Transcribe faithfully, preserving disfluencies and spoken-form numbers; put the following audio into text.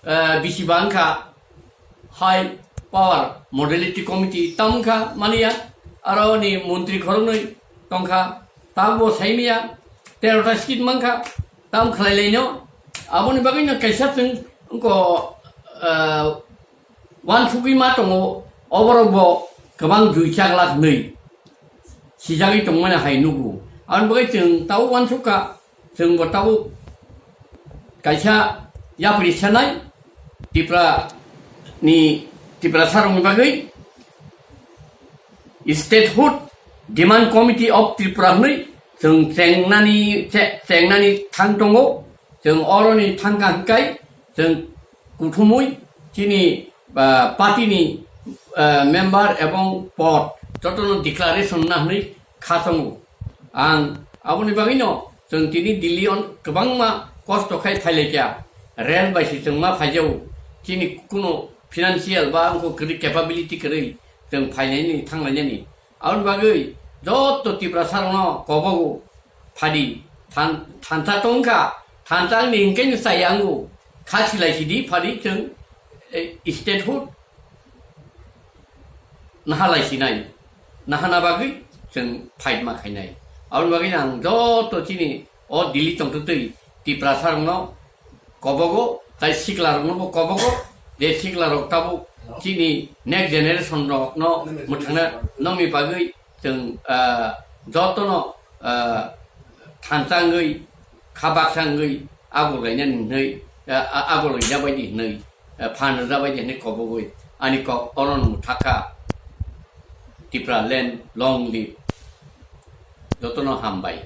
eh, bisi ba wngkha high power modality committee tam wngkha mania, aro ni montri khoroknwi tongkha, tabuk bo saimaya, tero ta seat mankha, tam khlai laino. Aboni bagwi no kaisa chwng wngko, eh, uansugwi ma tongo, oborok bo kwbang jui chaglak hwnwi sijagwi tongmani hai nugo. Aboni bagwi chwng tabuk uansukha, chwng bo tabuk kaisa yapri sanai Tripura ni, Tiprasa rokni bagwi Statehood Demand Committee of Tripura hwnwi chwng chengnani, che-, chengnani thang tongo. Chwng oroni thangkha hwnkhe chwng kuthumwi chini, ah, party ni, ah, member ebong pod jotono declaration na hwnwi kha tongo. Ang aboni bagwino chwng tini Delhi on kwbangma kosto khai phailaikha. Rail bai se chwng ma phaijago. Chini kuno financial ba wngkha kwrwi capability kwrwi chwng phainaini thanglainani. Aboni bagwi joto Tiprasa rokno kobogo phadi than-, thansa tongkha, thansa ni hwnkhe ni chaya wngo. Kha silai sidi phadi chwng, eh, statehood nahalai sinai, nahana bagwi chwng fight ma khainai. Aboni bagwi ang joto chini o Delhi tongtwtwi Tiprasa rokno kobogo, tai sikla rokno bo kobogo, je sikla rok tabuk chini next generation rokno mwthangna nokni bagwi chwng, ah, jotono, ah, thansa wngwi, kha baksa wngwi, abo lainani hwnwi, ah, ah, abo laija bai di hwnwi, ah, phan rwja bai di hwnwi kobogwi ani kok orono mwthakha. Tipraland long live. Jotono hambai.